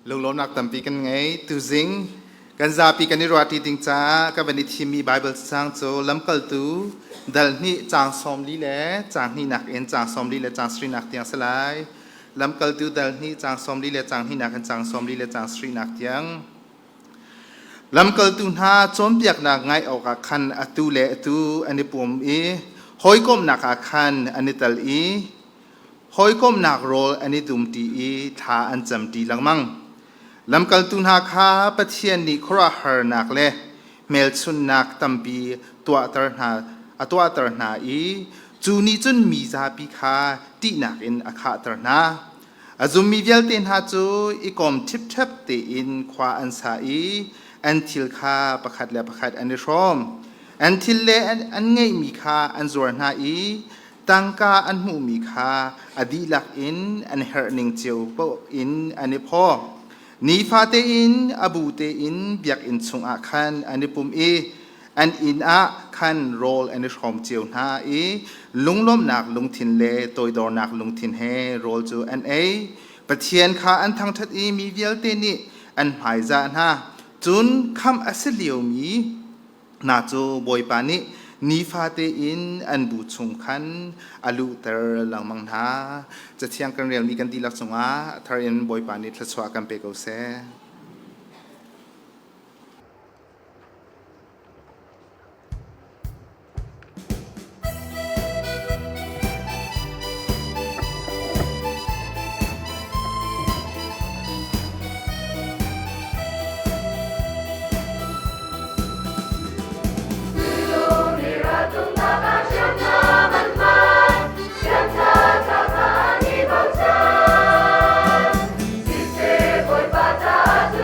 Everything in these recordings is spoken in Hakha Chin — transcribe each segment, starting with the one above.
Lunglawmnak tampi kan ngei. Tuzing kan zapi kan i ruahṭi ding caah ka van i thimmi Baibal cacang cu Lamkaltu dal hnih caang 40 le caang hnihnak in caang 40 le caang sarihnak tiang si lai. Lamkaltu dal hnih caang 40 le caang hnihnak in caang 40 le caang sarihnak tiang. Lamkaltu hna cawnpiaknak ngaih awkah khan atu le atu an i pum i hawikomhnak ah khan an i tel i hawikomhnak rawl an i dumṭi i thla an camṭi lengmang. Lamkaltu hna kha Pathian nih khuaruahharnak le hmelchunhnak tampi tuahter hna a tuahter hna i cu nih cun mi zapi kha ṭihnak in a khahter hna. A zummi vialte hna cu i kom ṭhipṭhep tein khua an sa i an thil kha pakhat le pakhat an i hrawm. An thil le an ngeihmi kha an zuar hna i tangka an hmuhmi kha a dihlak in an herhning cio paoh in an i phaw. Nifate in a bu tein biakinn chungah khan an i pum i an inn ah khan rawl an i hrawm cio hna i lunglawmhnak lungthin le toidornak lungthin he rawl cu an ei. Pathian kha an thangṭhat i mi vialte nih an hmaizah hna. Cun khamh a si liomi hna cu Bawipa nih nifate in an bu chung khan a luhter lengmang hna. Cathiang kan relmi kan dihlak cungah a thar in Bawipa nih thluachuah kan pe ko seh. Siseh Bawipa caah.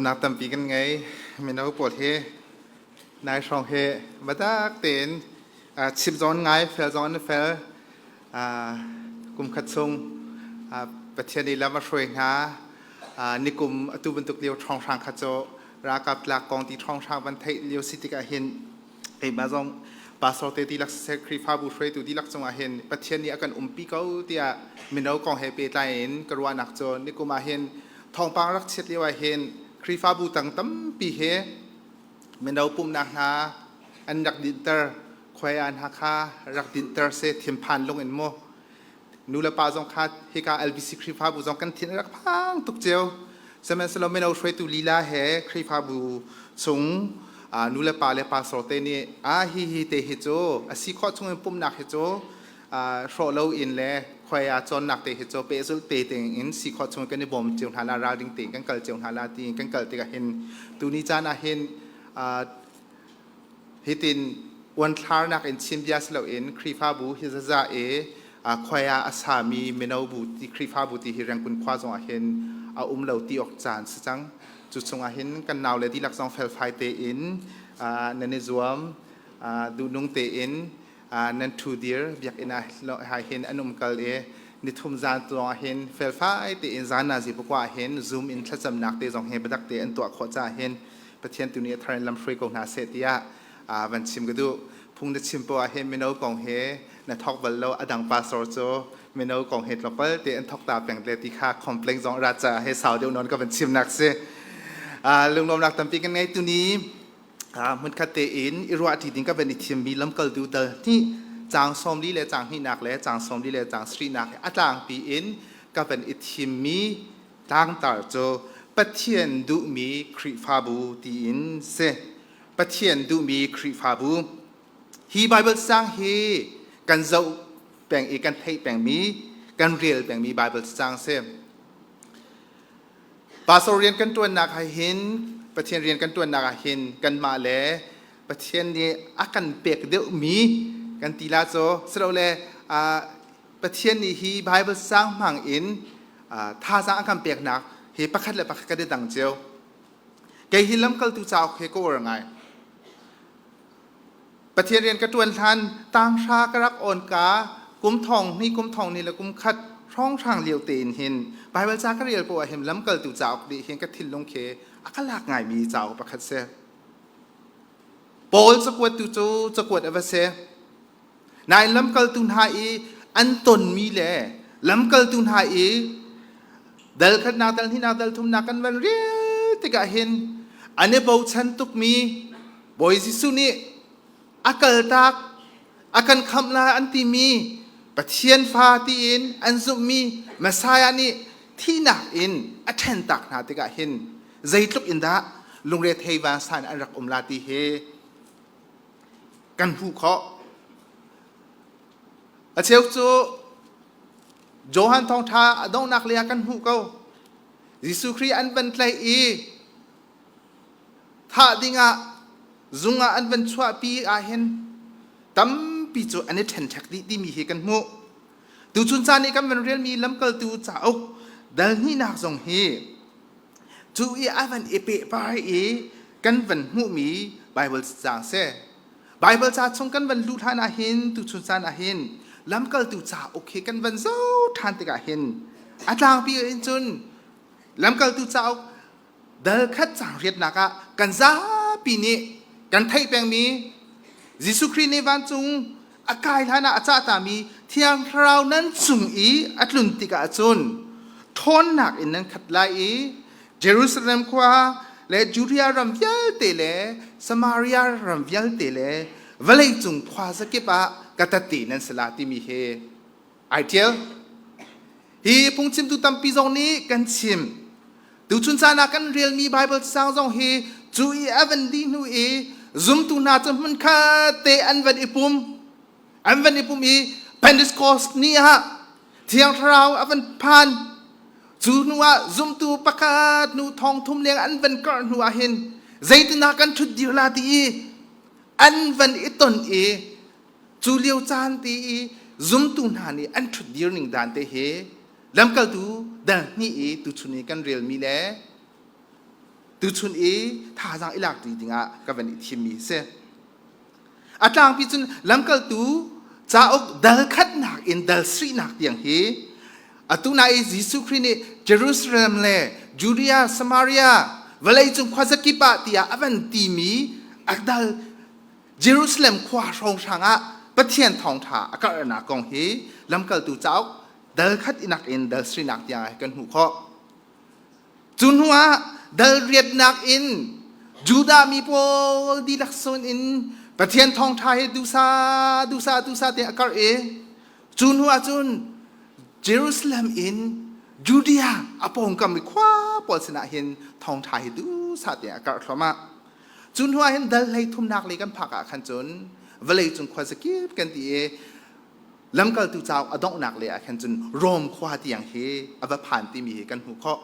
Lunglawmnak tampi kan ngei. Mino pawl hi nai hrawng hi biatak tein chim zong an ngai, fel zong an fel. Kum khat chung Pathian nih lam a hruai hna. Nikum atu bantuk lio ṭhawnghrang kha cu ralkap tlak kong ti ṭhawnghrang van theih lio si tikah hin keimah zong pastor te dihlak siseh Khrihfabu hruaitu dihlak cungah hin Pathian nih a kan umpi ko tiah mino kong he pehtlai in ka ruahnak cu nikum ah hin thawngpang rak chiat lio ah hin Khrihfabu tang tampi he mino pumhnak hna an rak dinhter khuai ah hna kha rak dinhter se thinphan lung in mu nu le pa zong kha hika LBC Khrihfabu zong kan thin a rak phang tuk cio. Sihmanhsehlaw mino hruaitu lila he Khrihfabu chung nu le pa le pastor te nih a hi hi te hi cu a si khawh chung in pumhnak hi cu hrawh lo in le khuai ah cawnnak te hi cu pehzulh te in si khawh chung kan i bawm cio hna la ralring tein kan kal cio hna la tiin kan kal tikah hin tuni caan ah hin Hitin uanthlarnak in chim bia si loin Khrihfabu hi zaza i khuai ah a sami mino bu ti Khrihfabu ti hi Rengkun khua zongah hin a um lo ti awk caan si cang. Cu chungah hin kan naule dihlak zong felfai tein nan i zuam, duhnung tein nan ṭhu dir biakinn ah hin an um kal i nithum zan zongah hin felfai tein zan nazi pakua ah hin Zoom in thlacamnak te zong hi biatak te an tuah khawh caah hin Pathian tu nih a thar in lamhruai ko hna seh tiah van chim ka duh. Phung na chim poah hin mino kong he na thawk bal lo a dang pastor cu mino kong he tlawmpal te an thawk ta peng le ti kha complain zong ra caah he sau deuh nawn ka van chimnak si. Lunglawmnak tampi kan ngei tuni hmunkhat tein i ruah ṭi ding ka van i thimmi lamkaltu dal hnih caang 40 le caang hnihnak le caang 40 le caang sarihnak a tlangpi in ka van i thimmi Tlangtar cu Pathian duhmi Khrihfabu tiin si. Pathian duhmi Khrihfabu. Hi Baibal cang hi kan zoh peng i kan theih pengmi, kan rel pengmi Baibal cang si. Pastor rian kan ṭuannak ah hin, Pathian rian kan ṭuannak ah hin kanmah le Pathian nih a kan pek deuhmi kan ti la cu silole Pathian nih hi Baibal sang hmang in thazaang a kan peknak hi pakhat le pakhat kan i dang cio. Kei hi lamkaltu cauk he ka uar ngai. Pathian rian ka ṭuan hlan tanghra ka rak awn ka kum thong hnih kum thong ni le kum khat hrawnghrang lio tein hin Baibal ca ka rel poah hin lamkaltu cauk nih hin ka thinlung khi a ka lak ngaimi cauk pakhat si. Paul cakuat tu cu cakuat a va si. Nain lamkaltu hna i an tonmi le lamkaltu hna i dal khatnak, dal hnihnak, dal thumnak kan van rel tikah hin an i bochan tukmi Bawi Jesuh nih a kaltak, a kan khamh lai an timi Pathian fa tiin an zumhmi Messiah nih thihnak in a ṭhentak hna tikah hin zeitluk in dah lungrethei vansan an rak um la ti hi kan hmuh khawh. A cheu cu Johan thawngṭha a donghnak lei ah kan hmuh ko. Jesuh Khrih an van tlaih i thah dingah zung ah an van chuahpi ahhin tampi cu an i ṭhenṭhek dih timi hi kan hmuh. Tuchun caan i kan van relmi lamkaltu cauk dal hnihnak zong hi cu i a van i pehpai i kan van hmuhmi Baibal caang si. Baibal ca chung kan van luh hlan ahhin tuchun caan ahhin lamkaltu cauk hi kan van zoh ṭhan tikah hin a tlangpi in cun lamkaltu cauk dal khat caang riatnak ah kan zapi nih kan theih pengmi Jesuh Khrih nih vancung a kai hlan ah a cahtami Thiang Thlarau nan cung i a tlun tikah cun ṭhawnnak in nan khat lai i Jerusalem khua le Judea ram vialte le Samaria ram vialte le vawleicung khua zakip ah ka tatti nan si la timi hi ai ṭial. Hi phungchimtu tampi zong nih kan chim. Tuchun caan ah kan relmi Baibal cang zong hi cu i a van dih hnu i zumtu hna cu hmunkhat te an van i pum. An van i pum i Pentecost ni ah Thiang Thlarau a van phan. Cu hnu ah zumtu pakhat nu thong thum leng an van karh hnu ah hin zeitindah kan ṭhut dir la ti i an van i ton i cu lio caan ti i zumtu hna nih an ṭhut dir ning dan te hi lamkaltu dal hnih i tuchun i kan relmi le Tuchun i thazaang i lak ṭi dingah ka van i thimmi a si. A tlangpi cun lamkaltu cauk dal khatnak in dal sarihnak tiang hi atu na i Jesuh Khrih nih Jerusalem le Judea, Samaria, vawleicung khuazakip ah tiah a van timi a dal Jerusalem khua hrawnghrang ah Pathian thawngṭha a karhnak kong hi lamkaltu cauk dal khat inak in dal sarihnak tiang ah kan hmuh khawh. Cu hnuah dal riatnak in Judah mi pawl dihlak sun in Pathian thawngṭha hi dusa dusa dusa te a karh i cu hnuah cun Jerusalem in Judea a pawngkam i khua pawl sinah hin thawngṭha hi duhsah te a karh thluahmah. Cu hnuah hin dal hlei thumnak lei kan phak ah khan cun vawleicung khuazakip kan ti i Lamkaltu cauk a donghnak lei ah khan cun Rom khua tiang hi a va phan timi hi kan hmuh khawh.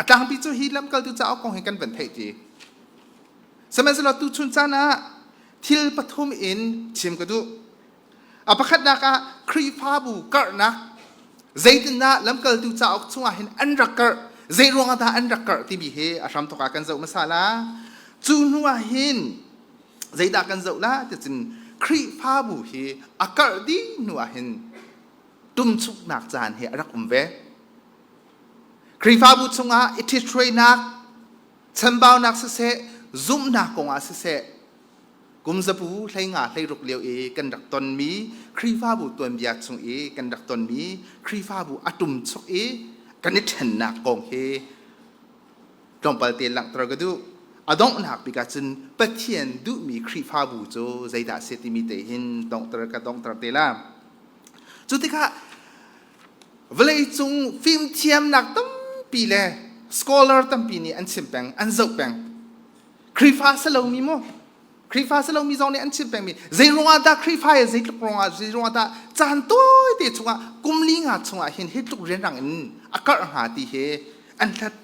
A tlangpi cu hi lamkaltu cauk kong hi kan van theih ti. Sihmanhsehlaw tuchun caan ah thil pathum in chim ka duh. A pakhatnak ah Khrihfabu karhnak zeitindah lamkaltu cauk chungah hin an rak karh, zei ruangah dah an rak karh timi hi a hramthawk ah kan zoh hmasa la. Cu hnu ah hin zeidah kan zoh la ti cun Khrihfabu hi a karh dih hnu ah hin tumchuknak caan hi a rak um ve. Khrihfabu chungah i ṭhithruainak, chanbaunak siseh, zumhnak kongah siseh, kum zabu 15 16 lio i kan rak tonmi Khrihfabu tuanbia chung i kan rak tonmi Khrihfabu a ṭumchuk i kan i ṭhennak kong hi tlawmpal te langhter ka duh. A donghnak bik ahcun Pathian duhmi Khrihfabu cu zeidah a si timi te hin donghter ka donghter te la. Cu tikah vawleicung fimthiamnak tampi le scholar tampi nih an chim peng, an zoh peng. Khrihfa si lomi maw? Khrihfa si lomi zong nih an chim pengmi zei ruangah dah Khrihfa hi zeitluk ruangah zei ruangah dah caan tawite chungah kum li nga chungah hin hi tluk rianrang in a karh hnga ti hi an hlat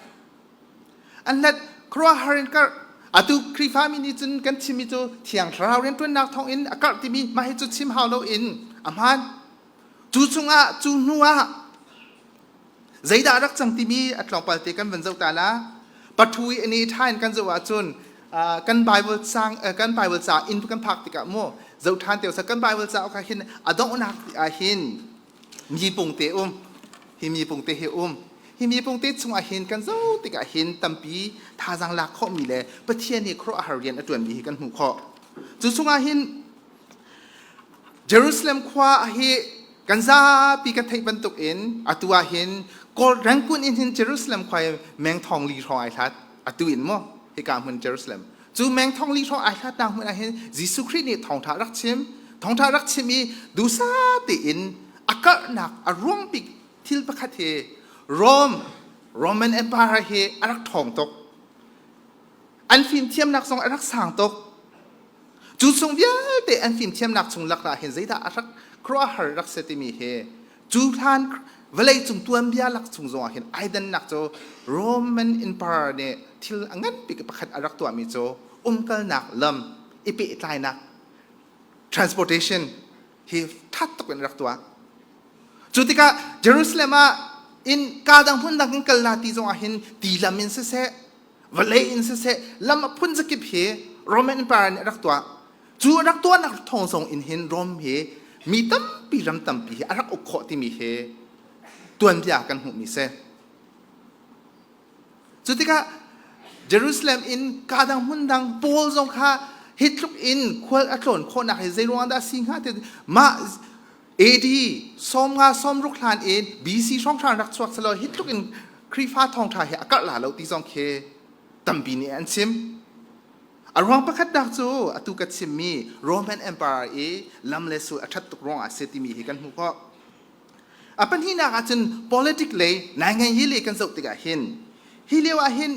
an hlat khuaruahhar in karh. Atu Khrihfa mi nih cun kan chimmi cu Thiang Thlarau rianṭuannak thawngin a karh timi mah hi cu chim hau loin a hmaan. Cu chungah cu hnu ah zeidah rak cang timi a tlawmpal te kan van zoh ta la. Pathu i ani ṭha in kan zoh ahcun kan Bible cang kan Bible ca in kan phak tikah mu zoh ṭhan te usah kan Bible cauk ah hin a donghnak ah hin mi pungte um hi mi pungte hi um hi mi pungte chungah hin kan zoh tikah hin tampi thazaang lak khawhmi le Pathian nih khuaruahhar rian a ṭuanmi hi kan hmuh khawh. Cu chungah hin Jerusalem khua hi kan zapi kan theih bantuk in atu ah hin Kawl Rangoon in hin Jerusalem khua hi meng thong li hrawng ai hlat atu in maw hika hmun Jerusalem cu meng thong li hrawng ai hlatnak hmun ah hin Jesuh Khrih nih thawngṭha rak chim thawngṭha rak chim i duhsah tein a karhnak a ruang bik thil pakhat hi Rome Roman Empire hi a rak ṭhawng tuk an fimthiamnak zong a rak sang tuk Cu chung vialte an fimthiamnak chung lakah hin zeidah a rak khuaruahhar rak si timi hi cu hlan vawleicung tuanbia lak chung zongah hin ai dannak cu Roman Emperor nih thil a ngan bik pakhat a rak tuahmi cu umkalnak lam i pehtlainak transportation hi ṭhat tuk in rak tuah. Cu tikah Jerusalem ah in ka dang hmun dang in kal la ti zongah hin ti lam in siseh vawlei in siseh lam a phun zakip hi Roman Empire nih a rak tuah. Cu a rak tuahnak thawng zong in hin Rome hi mi tampi ram tampi hi a rak uk khawh timi hi tuanbia kan hmuhmi si. Cu tikah Jerusalem in ka dang hmun dang Paul zong kha hi tluk in khual a tlawn khawhnak hi zei ruang dah si hnga ti mah AD 50 60 hlan in BC hrawnghrang rak chuak selaw hi tluk in Khrihfa thawngṭha hi a karh la lo ti zong khi tampi nih an chim. A ruang pakhat nak cu atu ka chimmi Roman Empire i lam le sul a ṭhat tuk ruangah a si timi hi kan hmuh khawh. A pahnihnak ah cun politic lei naingai hi le kan zoh tikah hin hi lio ah hin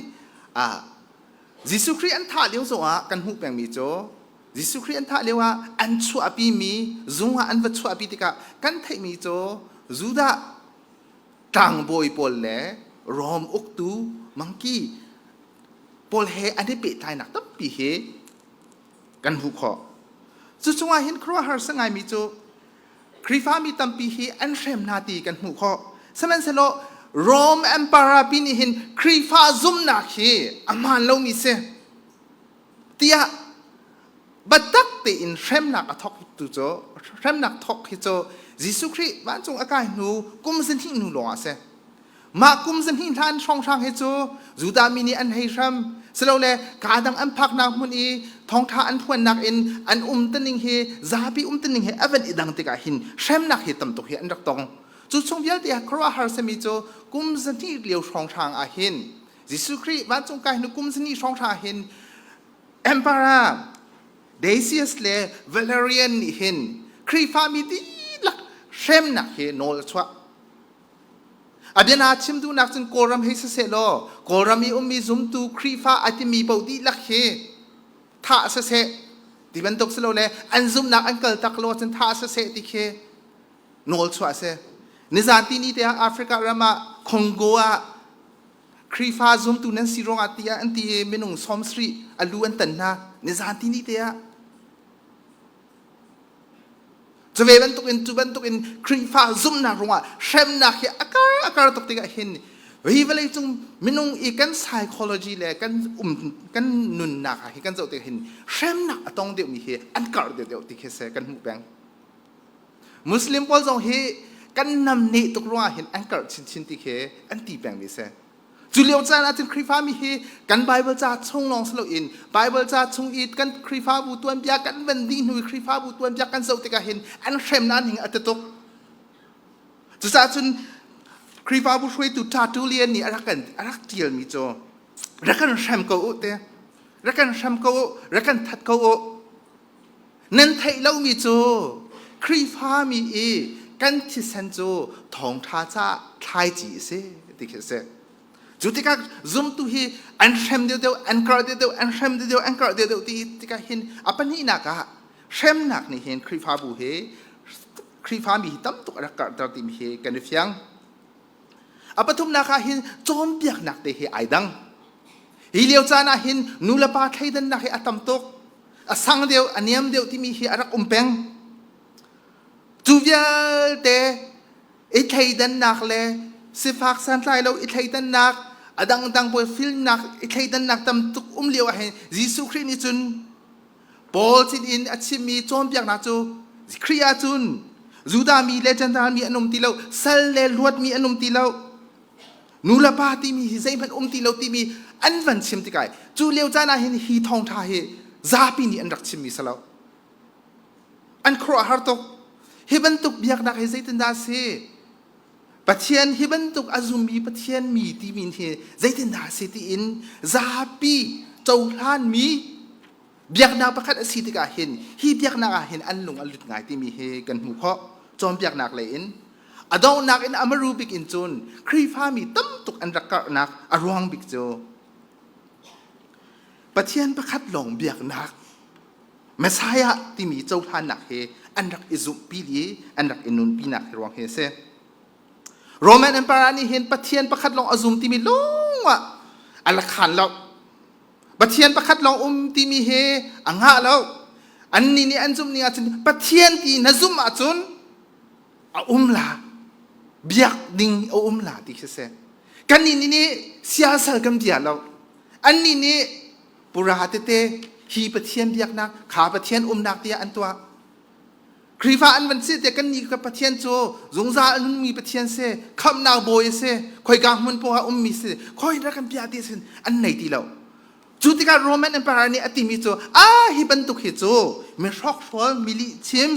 Jesuh Khrih an thah lio zongah kan hmuh pengmi cu Jesuh Khrih an thah lio ah an chuahpimi zung ah an va chuahpi tikah kan theihmi cu Judah tlangbawi pawl le Rom uktu mangki pawl he an i pehtlainak tampi hi kan hmuh khawh. Cu chungah hin khuaruahhar sa ngaimi cu Khrihfami tampi hi an hrem hna ti kan hmuh khawh. Sihmanhsehlaw Rome Emperor pi nih hin Khrihfa zumhnak hi a hmaan lomi si tiah biatak tein hremnak a thawk tu cu hremnak thawk hi cu Jesuh Khrih vancung a kai hnu kum zahnih hnu lawng ah a si. Mah kum zahnih hlan hrawnghrang hi cu Judah mi nih an hei hram. Silole kaa dang an phaknak hmun i thawngṭha an phuannak in an umtuning hi zapi umtuning hi a van i dang tikah hin hremnak hi tam tuk hi an rak tong. Cu chung vialte ah khuaruahhar simi cu kum zahnih lio hrawnghrang ah hin Jesuh Khrih vancung kai hnu kum zahnih hrawnghrang ah hin Emperor Decius le Valerian nih hin Khrihfami dihlak hremnak hi nawl a chuah. A biana chim duhnak cun Kawlram hei siseh law Kawlram i ummi zumtu Khrihfa a timi paoh dihlak hi thah siseh ti bantuk silole an zumhnak an kaltak lo ahcun thah siseh ti khi nawl chuah a si. Nizan tini te ah Africa ram ah Congo ah Khrihfa zumtu nan si ruangah tiah an ti i minung 70 a lu an tan hna nizan tini te ah. Cu ve bantukin cu bantukin Khrihfa zumhnak ruangah hremnak hi a kar a kar tuk tikah hin hi vawleicung minung i kan psychology le kan um kan nunnak ah hi kan zoh tikah hin hremnak a tong deuhmi hi an karh deuhdeuh ti khi se kan hmuh peng. Muslim pawl zong hi kan namneh tuk ruangah hin an karh chinchin ti khi an ti pengmi si. Cu lio caan ahcun Khrihfami hi kan Bible ca chung lawng si loin Bible ca chung i kan Khrihfabu tuanbia kan van dih hnu i Khrihfabu tuanbia kan zoh tikah hin an hremnak ning a ti tuk. Cucaah cun Khrihfabu hruaitu Tertullian nih a rak kan a rak ṭialmi cu rak kan hrem ko u te rak kan hrem ko u rak kan that ko u Nan theih lomi cu Khrihfami i kan thisen cu thawngṭha caah thlaici a si ti khi a si. Cu tikah zumtu hi an hrem deuhdeuh, an karh deuhdeuh, an hrem deuhdeuh, an karh deuhdeuh ti tikah hin a pahnihnak ah hremnak nih hin Khrihfabu hi Khrihfami hi tam tuk a rak karhter timi hi kan i fiang. A pathumnak ah hin cawnpiaknak te hi ai dang. Hi lio caan ah hin nu le pa thleidannak hi a tam tuk. A sang deuh, a niam deuh timi hi a rak um peng. Cu vialte i thleidannak le sifak santlai lo i thleidannak, a dangdang pawl filmnak i thleidannak tam tuk um lio ah hin Jesuh Khrih nih cun Paul sin in a chimmi cawnpiaknak cu Khrih ah cun Judah mi le Gentile mi an um ti lo, sal le luatmi an um ti lo, nu le pa timi hi zeihmanh um ti lo timi an van chim tikah cu lio caan ah hin hi thawngṭha hi zapi nih an rak chimmi si lo. An khuaruahhar tuk. Hi bantuk biaknak hi zeitindah a si? Pathian hi bantuk a zummi Pathian mi timi hi zeitindah a si tiin zapi cohlanmi biaknak pakhat a si tikah hin hi biaknak ah hin an lung a lut ngai timi hi kan hmuh khawh. Cawnpiaknak lei in a donghnak in amaru bik in cun Khrihfami tam tuk an rak karhnak a ruang bik cu Pathian pakhat lawng biaknak Messiah timi cohlannak hi an rak i zumhpi i an rak i nunpinak hi ruang hi a si. Roman Emperor nih hin Pathian pakhat lawng a zum timi lung ah a la khan lo. Pathian pakhat lawng um timi hi a ngah lo. Annih nih an zumh ning ahcun Pathian ti na zumh ahcun a um la. Biak ding a um la ti khi si. Kannih nih siasal kan bia lo. Annih nih pura tete hi Pathian biaknak kha Pathian umnak tiah an tuah. Khrihfa an van si te kan nih ka Pathian cu zungzal a nunmi Pathian si, khamhnak bawi a si, khoika hmun poah ummi si, khoi rak kan bia ti sin an nei ti lo. Cu tikah Roman Emperor nih a timi cu a hi bantuk hi cu mi hrokhrawl mi lihchim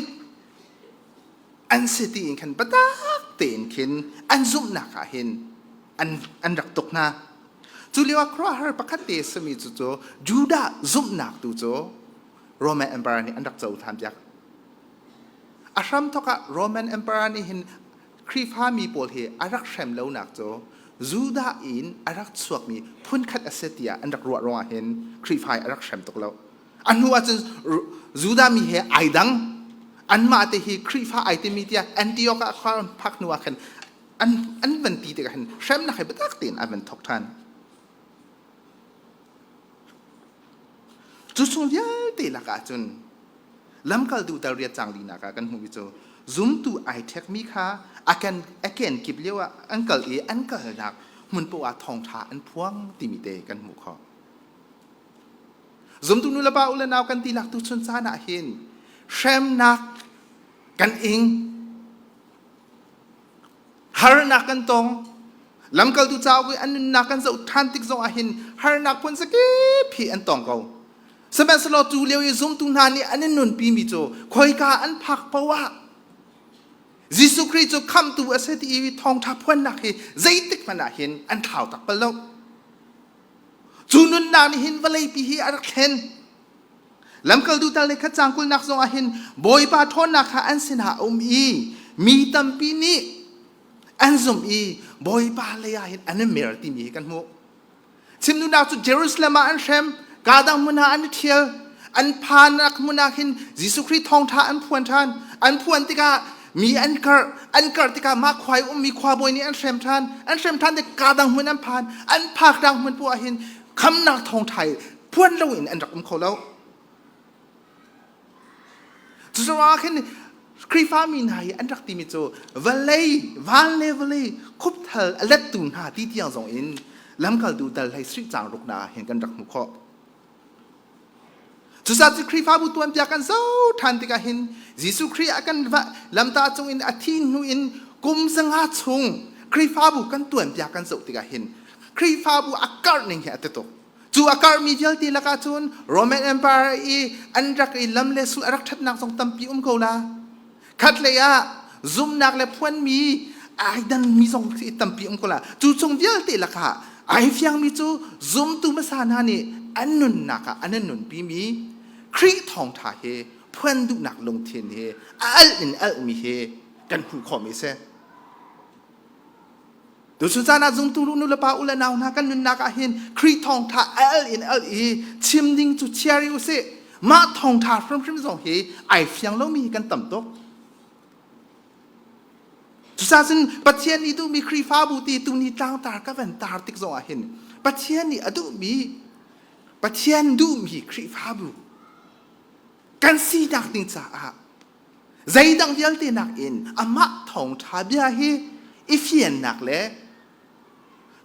an si ti in khan biatak tein khin an zumhnak ah hin an, an rak tuk hna. Cu lio ah khuaruahhar pakhat te simi cu cu Judah zumhnak tu cu Roman Emperor nih an rak cohlan piak. A hramthawk ah Roman Emperor nih hin Khrihfami pawl hi a rak hrem lonak cu Judah in a rak chuakmi phunkhat a si tiah an rak ruah ruangah hin Khrihfa hi a rak hrem tuk lo. A hnu ahcun Judah mi he ai dang. Anmah te hi Khrihfa ai timi tiah Antioch ah phak hnu ah khan an an van ti tikah hin hremnak hi biatak tein an van thawk ṭhan. Cu chung vialte lakah cun lamkaltu dal riat cang linak ah kan hmuhmi cu Zumtu ai ṭhekmi kha a kan a kenkip lio ah an kal i an kalnak hmun poah ah thawngṭha an phuang timi te kan hmuh khawh. Zumtu nu le pa u le nau kan tilak tu chun caan ah hin hremnak kan ing harnak kan tong lamkaltu cauk i an nunnak kan zoh ṭhan tik zong ah hin harnak phun zakip hi an tong ko. Sihmanhsehlaw cu lio i zumtu hna nih an in nunpi mi cu khoika an phak poah ah Jesuh Khrih cu khamhtu a si ti i thawngṭha phuannak hi zeitik hmanh ah hin an thlau tak bal lo. Cu nunnak nih hin vawleipi hi a rak thlen. Lamkaltu tal le khat caang kulnak zong ah hin Bawipa ṭhawnnak kha an sinah a um i mi tampi nih an zumh i Bawipa lei ah hin an i mer timi hi kan hmuh. Chimduhnak cu Jerusalem ah an hrem, kaa dang hmun ah an i ṭhial. An phannak hmun ah khin Jesuh Khrih thawngṭha an phuan ṭhan. An phuan tikah mi an karh. An karh tikah mah khua i ummi khuabawi nih an hrem ṭhan. An hrem ṭhan tik kaa dang hmun an phan. An phak dang hmun poah hin khamnak thawngṭha i phuan loin an rak um kho lo. Cucaah khin Khrihfami hna hi an rak timi cu vawlei, van le vawlei khupthal a lettu hna ti tiang zong in lamkaltu dal hlei sri caang ruknak ah hin kan rak hmuh khawh. Cucaah cu Khrihfabu tuanbia kan zoh ṭhan tikah hin Jesuh Khrih a kan lamta cung in a thi hnu in kum zanga chung Khrihfabu kan tuanbia kan zoh tikah hin Khrihfabu a karh ning hi a ti tuk. Cu a karhmi vialte lakah cun Roman Empire i an rak i lam le sul a rak ṭhatnak zong tampi um ko la. Khatlei ah zumhnak le phuanmi ai danmi zong tampi um ko la. Cu chung vialte lakah ai fiangmi cu zumtu hmasa hna nih an nunnak ah an nunpimi Khrih thawngṭha hi phuan duhnak lungthin hi a alh in alhmi hi kan hmuh khawhmi a si. Tuchun caan ah zumtu nu le pa u le nau hna kan nunnak ah hin Khrih thawngtha al in al i chim ding cu chiari u sih. Mah thawngtha hrimhrim zong hi ai fiang lomi kan tam tuk. Cucaah cun Pathian nih duhmi Khrihfabu ti tuni tlangtar ka van tar tik zong ah hin Pathian nih a duhmi Pathian duhmi Khrihfabu kan sinak ding caah Zeidang vialte nakin amah thawngṭha bia hi i fiannak le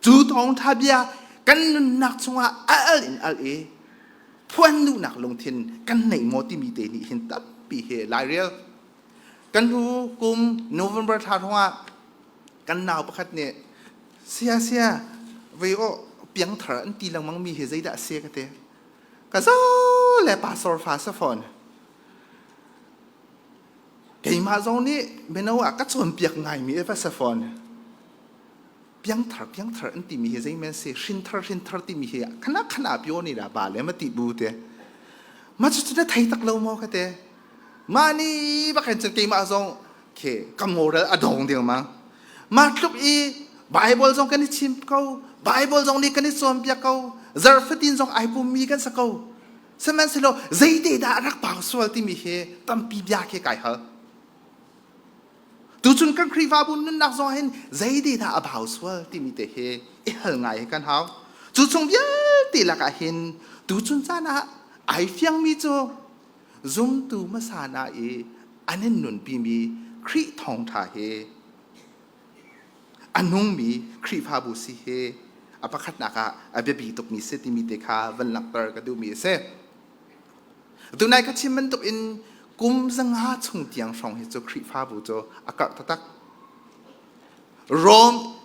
cu thawngṭha bia kan nunnak chungah a al in al i phuan duhnak lungthin kan nei maw timi te nih hin tampi he lairel. Kan hnu kum November thla hrawngah kan nau pakhat nih sia sia vei aw piangthar an ti lengmang mi hi zeidah a si ka ti. Ka zo le pastor fa sa fawn. Keimah zong nih mino ah ka cawnpiak ngaimi a va si fawn. Piangthar piangthar an timi hi zeimen si hrinthar hrinthar timi hi khana khana pio ni da ba le ma ti bu te. Ma cu na thei tak lo maw ka te. Ma ni bak cun keimah zong khi ka moral a dong ding mang. Ma tluk i Bible zong kan i chim ko, Bible zong nih kan i cawnpiak ko, zarhfatin zong ai pummi kan sa ko. Sihmanhsehlaw zeite dah a rak pau sual timi hi tampi bia khi kai hal. Tuchun kan Khrihfabu nunnak zong hin zeite dah a bau sual timi te hi i hal ngai hi kan hau. Cu chung vialte lakah hin tuchun caan ah ai fiangmi cu zumtu hmasa hna i an in nunpimi Khrih thawngṭha hi A nungmi Khrihfabu si hi a pakhatnak ah a biapi tukmi si timi te kha van langhter ka duhmi a si. Tunai ka chim bantuk in kum zanga chung tiang hrawng hi cu Khrihfabu cu a karh taktak. Rome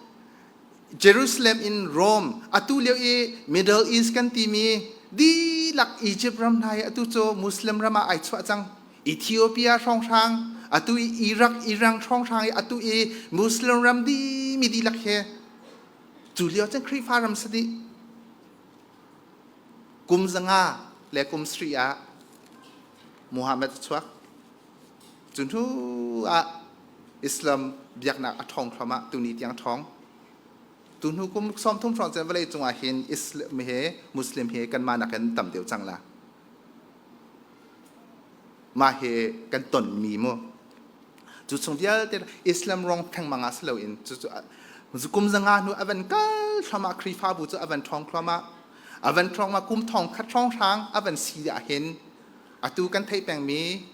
Jerusalem in Rome atu lio i Middle East kan timi dihlak Egypt ram hna hi atu cu Muslim ram ah ai chuah cang. Ethiopia hrawnghrang, atu i Iraq, Iran hrawnghrang i atu i Muslim ram dimi dihlak hi cu lio cun Khrihfa ram si dih. Kum zanga le kum sri ah Muhammad a chuak. Cu hnu ah Islam biaknak a ṭhawng thluahmah tuni tiang ṭhawng. Tu hnu kum 30 hrawng cun vawlei cungah hin Islam he Muslim he kanmah nakin tam deuh cang la. Mah hi kan tonmi mu. Cu chung vialte Islam rong thengmang ah si loin cu kum zanga hnu a van kal thluahmah Khrihfabu cu a van ṭhawng thluahmah. A van ṭhawng ma kum thong khat hrawnghrang a van si ah hin atu kan theih pengmi.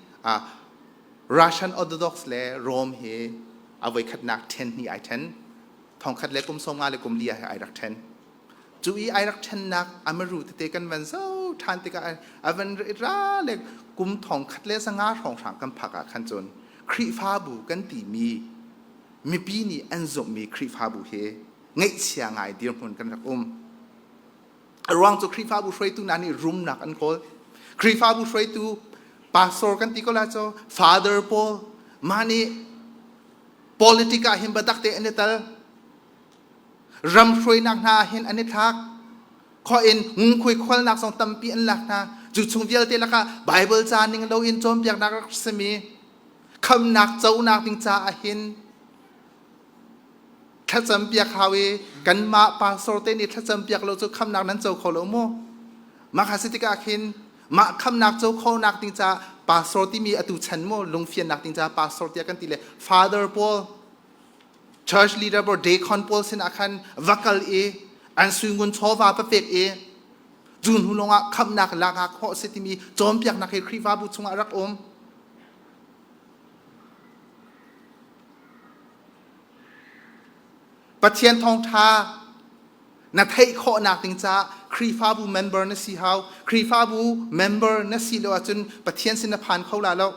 Russian Orthodox le Rome hi a voikhatnak ṭhen hnih ai ṭhen. Thongkhat le kum 54 le kum li ah ai rak ṭhen. Cu i ai rak ṭhennak amaru tete kan van zoh ṭhan tikah a van ra le kum thongkhat le 500 hrawnghrang kan phak ah khan cun Khrihfabu kan timi mipi nih an zumhmi Khrihfabu hi ngaihchia ngai dirhmun kan rak um. A ruang cu Khrihfabu hruaitu hna nih rumnak an kawl. Khrihfabu hruaitu pastor kan ti ko la cu father pawl mah nih politic ah hin biatak te an i tel. Ram hruainak hna ah hin an i thlak. Khaw in ngungkhui khualnak zong tampi an lak hna. Cu chung vialte lakah Bible ca ning loin cawnpiaknak rak simi khamnak conak ding caah hin thlacam piak hau i kanmah pastor te nih thlacam piak lo cu khamnak nan co kho lo mu. Mah kha si tikah khin mah khamnak co khonak ding caah pastor timi atu chan mu lungfiannak ding caah pastor tiah kan ti le father pawl church leader pawl deacon pawl sinah khan va kal i an suingun chawva papek i cu hnu lawngah khamnak lak ah khawh si timi cawnpiaknak hi Khrihfabu chungah rak um. Pathian thawngṭha na theih khawhnak ding caah Khrihfabu member na si hau. Khrihfabu member na si lo ahcun Pathian sin na phan kho la lo.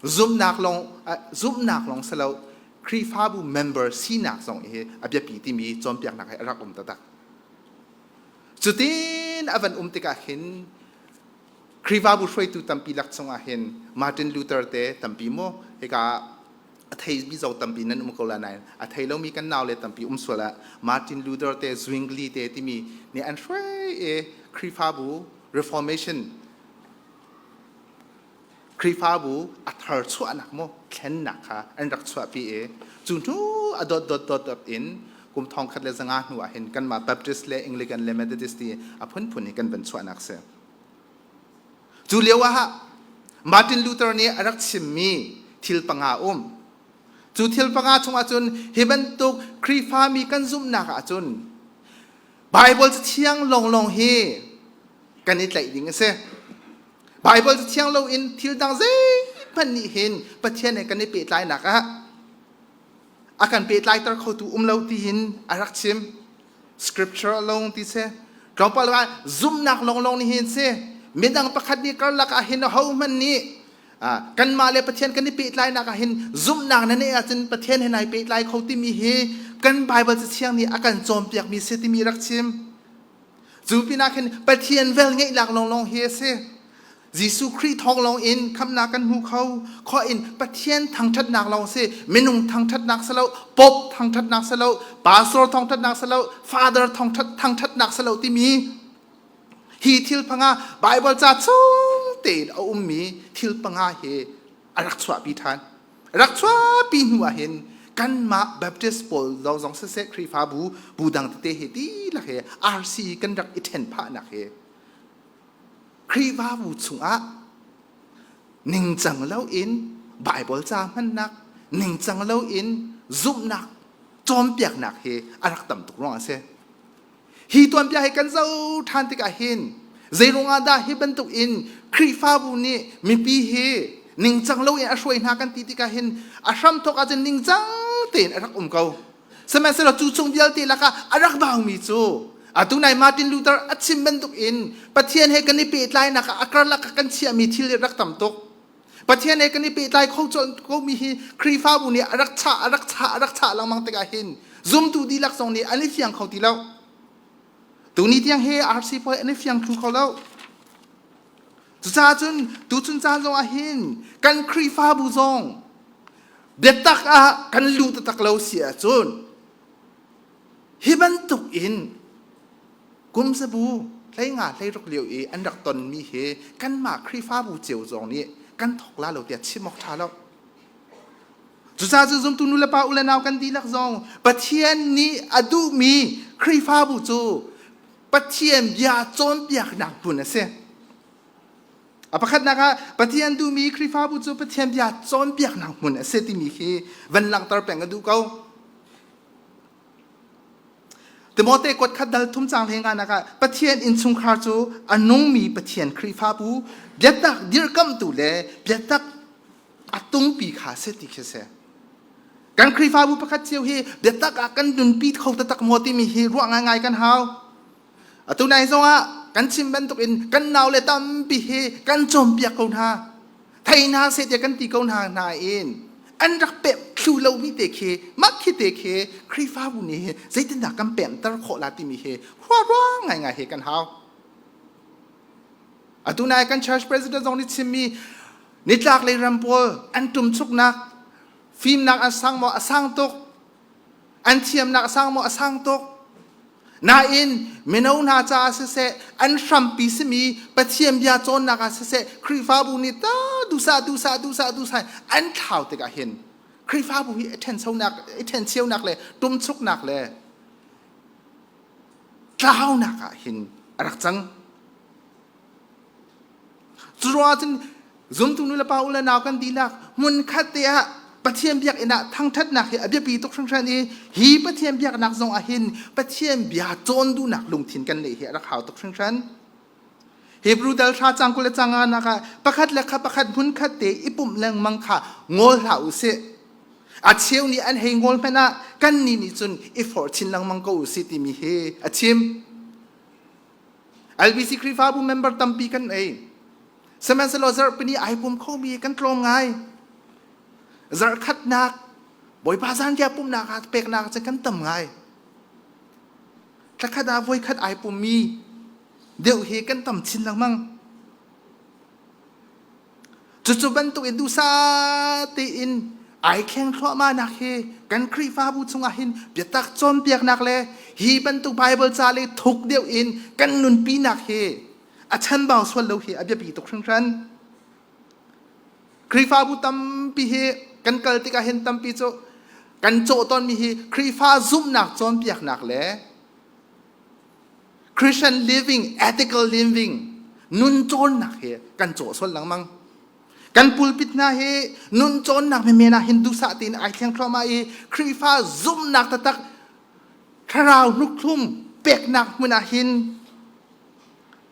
Zumhnak lawng zumhnak lawng si lo Khrihfabu member sinak zong hi a biapi timi cawnpiaknak hi a rak um taktak. Cutin a van um tikah hin Khrihfabu hruaitu tampi lak chungah hin Martin Luther te tampi mu hika a theimi zo tampi nan um ko la nain a thei lomi kan nau le tampi um sual ah Martin Luther te Zwingli te timi nih an hruai i Khrihfabu Reformation Khrihfabu a thar chuahnak mu thlennak kha an rak chuahpi i cu hnu a dot dot dot dot in kum 1100 hnu ah hin kanmah Baptist le Anglican le Methodist ti a phunphun hi kan van chuahnak si. Cu lio ah Martin Luther nih a rak chimmi thil panga um. Cu thil panga chungah cun hi bantuk Khrihfami kan zumhnak ahcun Bible thiang lawnglawng hi kan i tlaih ding a si. Bible thiang loin thil dang zeihmanh nih hin Pathian he kan i pehtlainak ah a kan pehtlaiter khotu um lo tiin a rak chim. Scripture alone ti si. Tlawmpal ah zumhnak lawnglawng nih hin si. Midang pakhat nih karlak ah hin ahohmanh nih kanmah le Pathian kan i pehtlainak ah hin zumhnak na neih ahcun Pathian he nai pehtlai kho timi hi kan Bible cathiang nih a kan cawnpiakmi si timi rak chim. Cu pinah khin Pathian velngeihnak lawnglawng hi a si. Jesuh Khrih thawng lawng in khamhnak kan hmu kho. Khua in Pathian thangṭhatnak lawng si, minung thangṭhatnak si lo, Pope thangṭhatnak si lo, pastor thangṭhatnak si lo, father thangṭhatnak si lo timi hi thil panga Bible ca chung tein a ummi thil panga hi a rak chuahpi ṭhan. Rak chuahpi hnu ah hin kanmah Baptist pawl zong siseh Khrihfabu bu dang tete he dihlak he RC kan rak i ṭhen phahnak hi Khrihfabu chungah ningcang loin Bible ca hmannak, ningcang loin zumhnak cawnpiaknak hi a rak tam tuk ruang a si. Hi tuanbia hi kan zoh ṭhan tikah hin zeiruang ah dah hi bantuk in Khrihfabu nih mipi hi ningcang loin a hruai hna kan ti tikah hin a hramthawk ahcun ningcang tein a rak um ko. Sihmanhsehlaw cu chung vialte lakah a rak baumi cu atu nai Martin Luther a chim bantuk in Pathian he kan i pehtlainak ah a karlak ah kan chiahmi thil hi rak tam tuk. Pathian he kan i pehtlai kho komi hi Khrihfabu nih a rak chah, a rak chah, a rak chah lengmang tikah hin zumtu dihlak zong nih an i fiang kho ti lo. Tuni tiang hi RC pawl an i fiang thlu kho lo. Cucaah cun tuchun caan zong ah hin kan Khrihfabu zong biatak ah kan luh taktak lo si ahcun hi bantuk in kum zabu 15 16 lio i an rak tonmi hi kanmah Khrihfabu cio zong nih kan thawk la lo tiah chim awk ṭha lo. Cucaah cu zumtu nu le pa u le nau kan dihlak zong Pathian nih a duhmi Khrihfabu cu Pathian bia cawnpiaknak hmun a si. A pakhatnak ah Pathian duhmi Khrihfabu cu Pathian bia cawnpiaknak hmun a si timi khi van langhter peng a duh ko. Timote kuat khat dal thum cang hlei nganak ah Pathian innchungkhar cu a nungmi Pathian Khrihfabu biatak dirkamhtu le biatak a tungpi kha si ti khi si. Kan Khrihfabu pakhat cio hi biatak ah kan nunpi kho taktak maw timi hi ruah ngaingai kan hau. Atu nai zongah kan chim bantukin kan naule tampi hi kan cawnpiak ko hna. Thei hna seh tiah kan ti ko hna nain an rak pemh thlu lomi te khi mah khi te khi Khrihfabu nih hi zeitindah kan pemhter khawh la timi hi huarua ngaingai hi kan hau. Atu nai kan church president zong nih chimmi nitlak lei ram pawl an ṭumchuknak fimnak an sang maw a sang tuk an thiamnak a sang maw a sang tuk nain mino hna caah siseh an hrampi simi Pathian bia cawnnak ah siseh Khrihfabu nih ta dusa dusa dusa dusa an thlau tikah hin Khrihfabu hi ṭhenchonak ṭhencheunak le ṭumchuknak le tlaunak ah hin a rak cang. Curuangah cun zumtu nu le pa u le nau kan dihlak hmunkhat te ah Pathian biakinn ah thangṭhatnak hi a biapi tuk hringhran i hi Pathian biaknak zong ah hin Pathian bia cawn duhnak lungthin kan neih hi a rak hau tuk hringhran. Hebrew dal hra cang 20 le cang nga nak ah pakhat le kha pakhat hmunkhat te i pumh lengmang kha ngol hlah u sih. A cheu nih an hei ngol hmanh ah kan nih nih cun i forh chin lengmang ko u sih timi hi a chim. LBC Khrihfabu member tampi kan ei. Sihmanhsehlaw zarhpini ai pum khomi kan tlawm ngai. Zarhkhatnak Bawipa zanriah pumhnak ah peknak cu kan tam ngai. Thlakhat ah voikhat ai pummi deuh hi kan tam chin lengmang. Cucu bantuk in duhsah tein ai thleng thluahmah nak hi kan Khrihfabu chungah hin biatak cawnpiaknak le hi bantuk Bible ca le thuk deuh in kan nunpinak hi a chanbau sual lo hi a biapi tuk hringhran. Khrihfabu tampi hi kan kal tikah hin tampi cu kan cawh tawnmi hi Khrihfa zumhnak cawnpiaknak le Christian living, ethical living, nun cawnnak hi kan cawh sual lengmang. Kan pulpit hna hi nun cawnnak menmen ah hin duhsah tein ai thleng thluahmah i Khrihfa zumhnak taktak thlarau hnukthum peknak hmun ah hin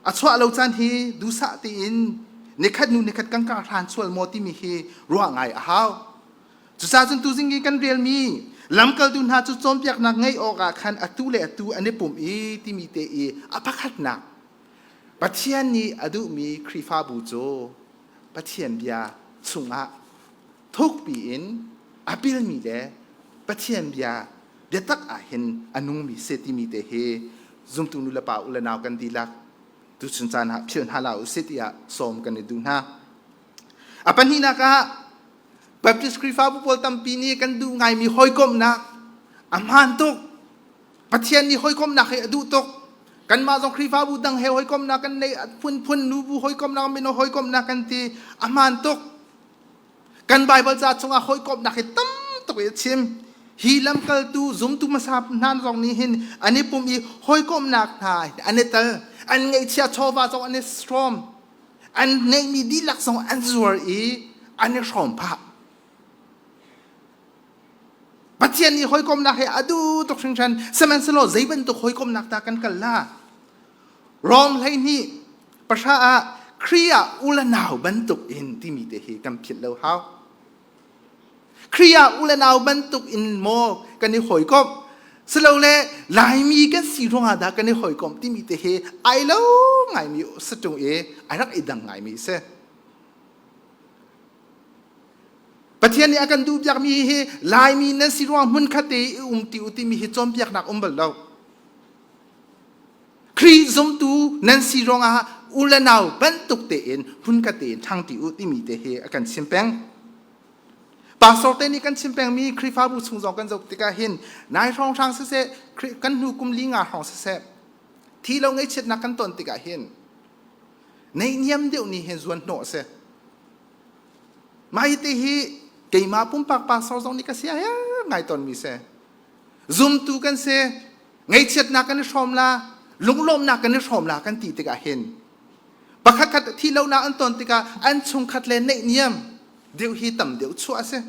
a chuah lo caan hi duhsah tein nikhat nu nikhat kan kar hlan sual maw timi hi ruah ngai a hau. Cucaah cun tuzing i kan relmi lamkaltu hna cu cawnpiaknak ngeih awkah khan atu le atu an i pum i timi te i a pakhatnak Pathian nih a duhmi Khrihfabu cu Pathian bia chungah thukpi in a pilmi le Pathian bia biatak ah hin a nungmi si timi te hi zumtu nu le pa u le nau kan dihlak tuchun caan ah philh hna la u sih tiah sawm kan i duh hna. A pahnihnak ah Baptist Khrihfabu pawl tampi nih kan duh ngaimi hawikomhnak a hmaan tuk. Pathian nih hawikomhnak hi a duh tuk. Kanmah zong Khrihfabu dang he hawikomhnak kan nei phunphun nubu hawikomhnak mino hawikomhnak kan ti a hmaan tuk. Kan Bible ca chungah hawikomhnak hi tam tuk i a chim. Hi lamkaltu zumtu hmasa hna zong nih hin an i pum i hawikomhnak hna an i tel. An ngeihchia chawva zong an i hrawm. An ngeihmi dihlak zong an zuar i an i hrawm phah. Pathian nih hawikomnak he a duh tuk hringhran. Sihmanhsehlaw zei bantuk hawikomnak dah kan kal la? Rom 12:3 ah Khrih ah u le nau bantuk in timi te hi kan philh lo hau. Khrih ah u le nau bantuk in maw kan i hawikomh? Silole Laimi kan si ruangah dah kan i hawikomh timi te hi ai lo ngaimi si ṭung i a rak i dang ngaimi a si. Pathian nih a kan duhpiakmi hi Laimi nan si ruang hmunkhat te i um ti u timi hi cawnpiaknak um bal lo. Khrih zumtu nan si ruangah u le nau bantuk tein hmunkhat tein ṭhang ṭi u timi te hi a kan chim peng. Pastor te nih kan chim pengmi Khrihfabu chung zong kan zoh tikah hin nai hrawnghrang siseh kan hnu kum li nga hrawng siseh thi lo ngaihchiatnak kan ton tikah hin neihniam deuh nih hin zuan hnawh a si. Mah hi te hi keimah pumpak pastor zong nih ka sia her ngai tawnmi si. Zumtu kan si, ngaihchiatnak kan i hrawm la, lunglawmhnak kan i hrawm la kan ti tikah hin pakhat khat thi lonak an ton tikah an chungkhat le neihniam deuh hi tam deuh chuah a si.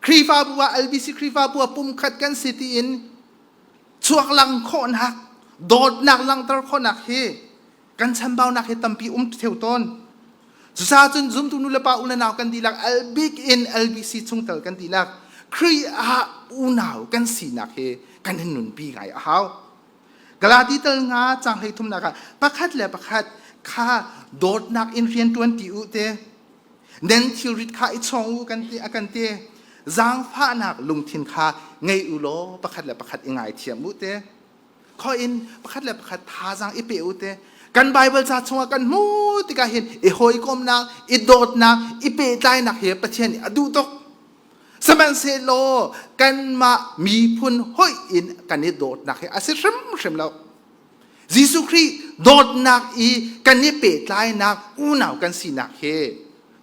Khrihfabu ah LBC Khrihfabu ah pumkhat kan si tiin chuak lang khawhnak, dawtnak langhter khawhnak hi kan chambaunak hi tampi um theu tawn. Cucaah cun zumtu nu le pa u le nau kan dihlak albik in LBC chungtel kan dihlak Khrih ah unau kan sinak hi kan in nunpi ngai a hau. Galati tal nga cang hlei thumnak ah pakhat le pakhat kha dawtnak in rian ṭuan ti u te nan thilrit kha i chong u kan ti a kan ti zaangfahnak lungthin kha ngei u law pakhat le pakhat i ngaithiam u te khoi in pakhat le pakhat thazaang i pe u te kan Bible ca chungah kan hmu tikah hin i hawikomnak i dawtnak i pehtlainak hi Pathian nih a duh tuk sihmanhsehlaw kanmah miphun hoih in kan i dawtnak hi a si hrimhrim lo Jesuh Khrih dawtnak i kan i pehtlainak unau kan sinak hi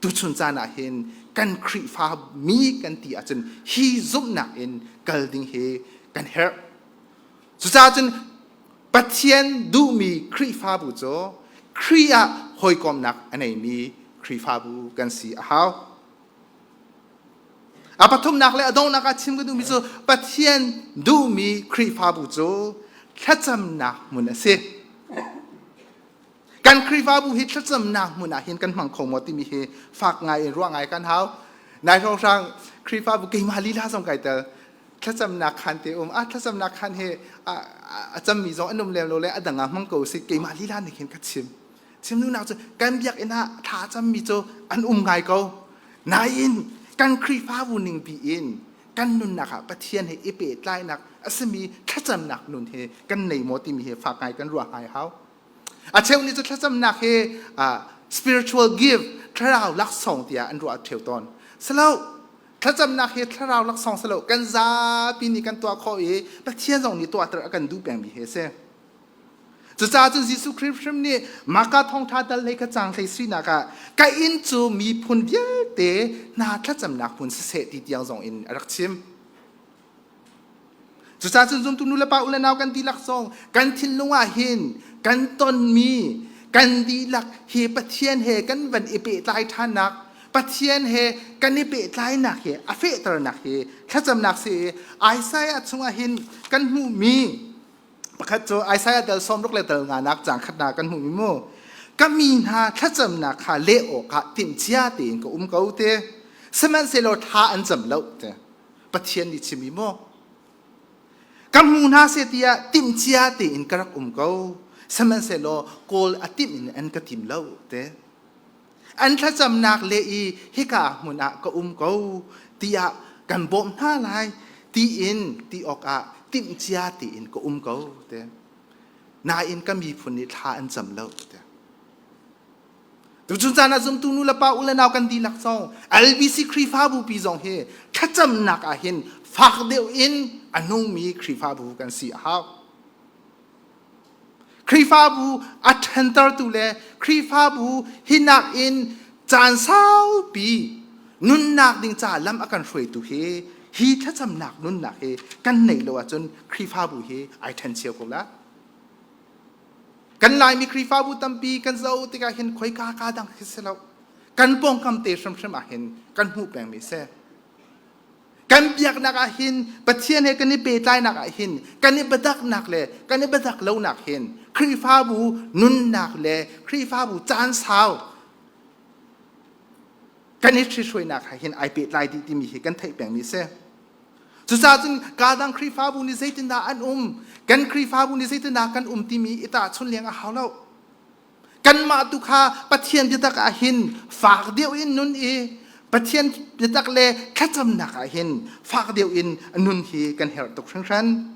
tuchun caan ah hin kan Khrihfa mi kan ti ahcun hi zumhnak in kal ding hi kan herh. Cucaah cun Pathian duhmi Khrihfabu cu Khrih ah hawikomnak a neimi Khrihfabu kan si a hau. A pathumnak le a donghnak ah chim ka duhmi cu Pathian duhmi Khrihfabu cu thlacamnak hmun a si. Kan Khrihfabu hi thlacamnak hmun ah hin kan hmang kho maw timi hi fak ngai in ruah ngai kan hau. Nai hrawnghrang Khrihfabu keimah lila zong kai tel thlacamnak khan te um a thlacamnak khan hi a cammi zong an um lem lo le a dang ah hmang ko si keimah lila nih khin ka chim. Chim duhnak cu kan biakinn ah thla cammi cu an um ngai ko. Nain kan Khrihfabu ningpi in kan nunnak ah Pathian he i pehtlainak a simi thlacamnak nun hi kan nei maw timi hi fak ngai kan ruah ngai hau. A cheu nih cu thlacamnak hi spiritual gift thlarau laksawng tiah an ruah ṭheo tawn. Silo thlacamnak hi thlarau laksawng silo kan zapi nih kan tuah khawh i Pathian zong nih tuahter a kan duh pengmi hi a si. Cucaah cun Jesuh Khrih hrim nih Maka thawngṭha dal hlei kha caang hlei suinak ah ka inn cu miphun vialte hna thlacamnak hmun siseh ti tiang zong in a rak chim. Cucaah cun zumtu nu le pa u le nau kan dihlak zong kan thinlung ah hin kan tonmi kan dihlak hi Pathian he kan van i pehtlai ṭhannak Pathian he kan i pehtlainak hi a fehternak hi thlacamnak si i Isaiah chungah hin kan hmuhmi Pakhat cu Isaiah dal 60 le dal nganak caang khatnak kan hmuhmi mu. Ka mi hna thlacamnak kha leh awkah timhcia tein ka um ko te. Sihmanhsehlaw thla an cam lo te. Pathian nih chimi mu. Ka hmu hna seh tiah timhcia tein ka rak um ko. Sihmanhsehlaw kawl a timh in an ka tim lo te. An thlacamnak le i hika hmun ah ka um ko tiah kan bawmh hna lai tiin ti awkah timhcia tein ka um ko te. Nain ka miphun nih thla an cam lo te. Tuchun caan ah zumtu nu le pa u le nau kan dihlak zong LBC Khrihfabu pi zong hi thlacamnak ah hin fak deuh in a nungmi Khrihfabu kan si a hau. Khrihfabu a ṭhentertu le Khrihfabu hinak in caan saupi nunnak ding ca lam a kan hruaitu hi hi thlacamnak nunnak hi kan neih lo ahcun Khrihfabu hi ai ṭhen cio ko la. Kan Laimi Khrihfabu tampi kan zoh tikah hin khoika ka dang khi si lo. Kan pawngkam te hrimhrim ah hin kan hmuh pengmi si. Kan biaknak ah hin Pathian he kan i pehtlainak ah hin kan i biataknak le kan i biatak lonak hin Khrihfabu nunnak le Khrihfabu caan sau kan i ṭhithruainak ah hin ai pehtlai dih timi hi kan theih pengmi a si. Cucaah cun kadang Khrihfabu nih zeitindah an um, kan Khrihfabu nih zeitindah kan um timi i tahchun leng a hau lo. Kanmah tu kha Pathian biatak ah hin fak deuh in nun i Pathian biatak le thlacamnak ah hin fak deuh in nun hi kan herh tuk hringhran.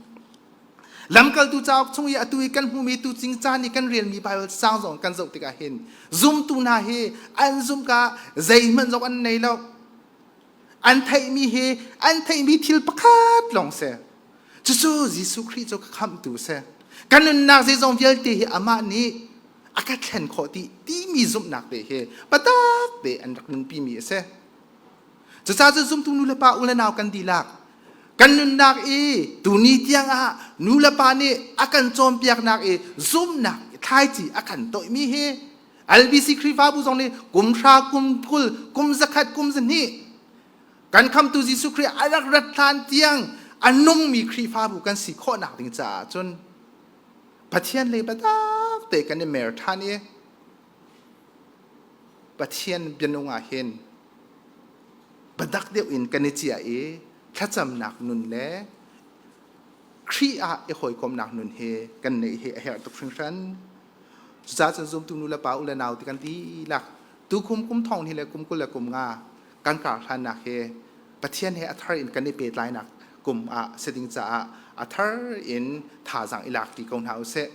Lamkaltu cauk chung i atu i kan hmumi tu cing caan i kan relmi Bible sang zong kan zoh tikah hin zumtu hna hi an zum ka zeihmanh zong an nei lo. An theihmi hi an theihmi thil pakhat lawng si. Cucu Jesuh Khrih cu ka khamhtu si. Ka nunnak zeizong vialte hi amah nih a ka thlen khawh ti timi zumhnak te hi patak te an rak nunpimi a si. Cucaah cu zumtu nu le pa u le nau kan dihlak kan nunnak i tuni tiang ah nu le pa nih a kan cawnpiaknak i zumhnak thlaici a kan toihmi hi LBC Khrihfabu zong nih kum hra kum 20 kum 100 kum 200 kan khamtu Jesuh Khrih a rak rat hlan tiang a nungmi Khrihfabu kan si khawhnak ding caah cun Pathian lei biatak te kan i mer ṭhan i. Pathian bianung ah hin biatak deuh in kan i ciah i thlacamnak nun le Khrih ah i hawikomnak nun he kan neih hi a herh tuk hringhran. Cucaah cun zumtu nu le pa u le nau ti kan dihlak tukum kum thong hi le kum 20 le kum nga kan kar hlannak he Pathian he a thar in kan i pehtlainak kum ah si ding caah a thar in thazaang i lak ti ko hna usih.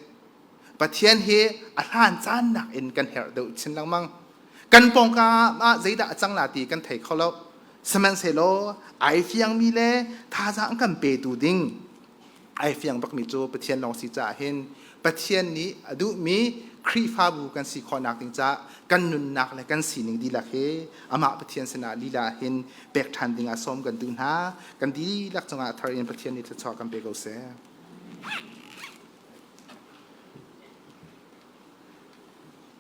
Pathian hi a hlan caan nakin kan herh deuh chin lengmang. Kan pawngka ah zeidah a cang la ti kan thei kho lo. Sihmanhsehlaw ai fiangmi le thazaang kan petu ding ai fiang bakmi cu Pathian lawng si caah hin Pathian nih a duhmi Khrihfabu kan si khawhnak ding caah kan nunnak le kan sining dihlak hi amah Pathian sinah lila hin pek ṭhan ding ah sawm kan duh hna. Kan dihlak cungah thar in Pathian nih thluachuah kan pe ko seh.